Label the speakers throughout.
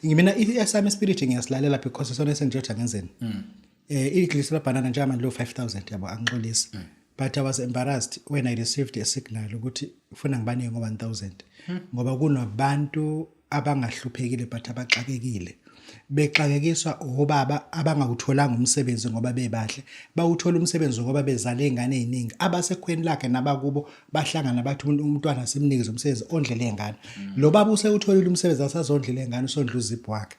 Speaker 1: Mina esami spirit ngiyasilalela because isona esengitshothi angenzeni. Idliso labhanana njengamanje lo 5000, yabo, angixolisi. But I was embarrassed when I received a signal ukuthi ufuna ngibanike ngo-1000 ngoba kunabantu abangahluphekile but abaxakekile, bexakekiswa obaba abangawutholanga umsebenzi ngoba bebahle, bawuthola umsebenzi ngoba bezale izingane eziningi. Abasekhweni lakhe nabakubo bahlangana bathi umntwana simnikeze umsebenzi, ondlele ingane. Lo baba usewutholile umsebenzi, asazondlela ingane, usondla uzipho wakhe.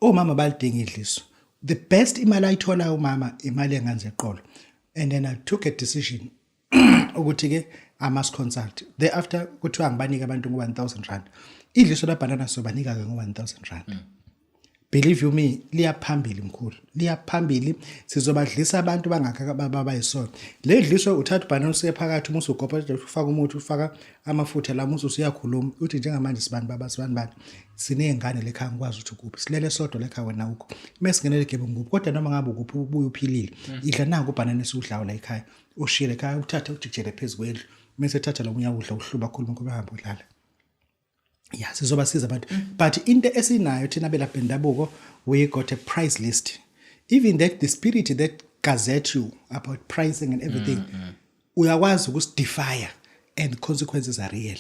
Speaker 1: Omama balidinga idliso. The best imali ayithola umama imali enganze eqolo. And then I took a decision ukuthi ke I must consult. Thereafter kuthiwa ngibanike abantu ngo-R1000. Idliso labhanana sobanika ke ngo-R1000. Believe you me, liyaphambili mkhulu, liyaphambili. Sizobadlisa abantu bangaka babayisona le dliso. Uthatha ubhanana, usuke phakathi, uma usugobha, ufaka umuthi, ufaka amafutha la, musu usuyakhuluma, uthi njengamanje sibani baba, sibani bani, siney'ngane lekhaya, ngikwazi ukuthi ukuphi, silele sodwa lekhaya, wena ukho mese singenele gebengu kuphi, kodwa noma ngabe ukuphi ubuye uphilile, idla nanku ubhanana esiwudlayo la ekhaya, ushiyele ekhaya, uthathe ujikijele phezu kwendlu, mese ethatha lo munye awudla, uhluba, khuluma kuba hamba udlala. Ya, sizobasiza abantu, but into esinayo thina belapha bendabuko, we got a price list, even that the spirit that gazette you about pricing and everything, uyakwazi ukusidefy and consequences are real.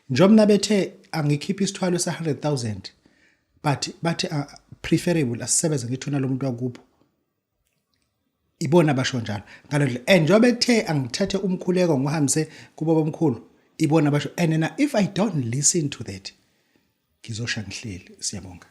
Speaker 1: Njengoba nabethe angikhiphe isithwalo sa 100,000, but bathi preferable asisebenze ngithuna lomuntu wakubo, ibona basho njalo ngalo ndlela. And njengoba bethe angithathe umkhuleko ngiwuhambise kubo bomkhulu, ibona basho. And na if I don't listen to that, ngizosha ngihleli. Siyabonga.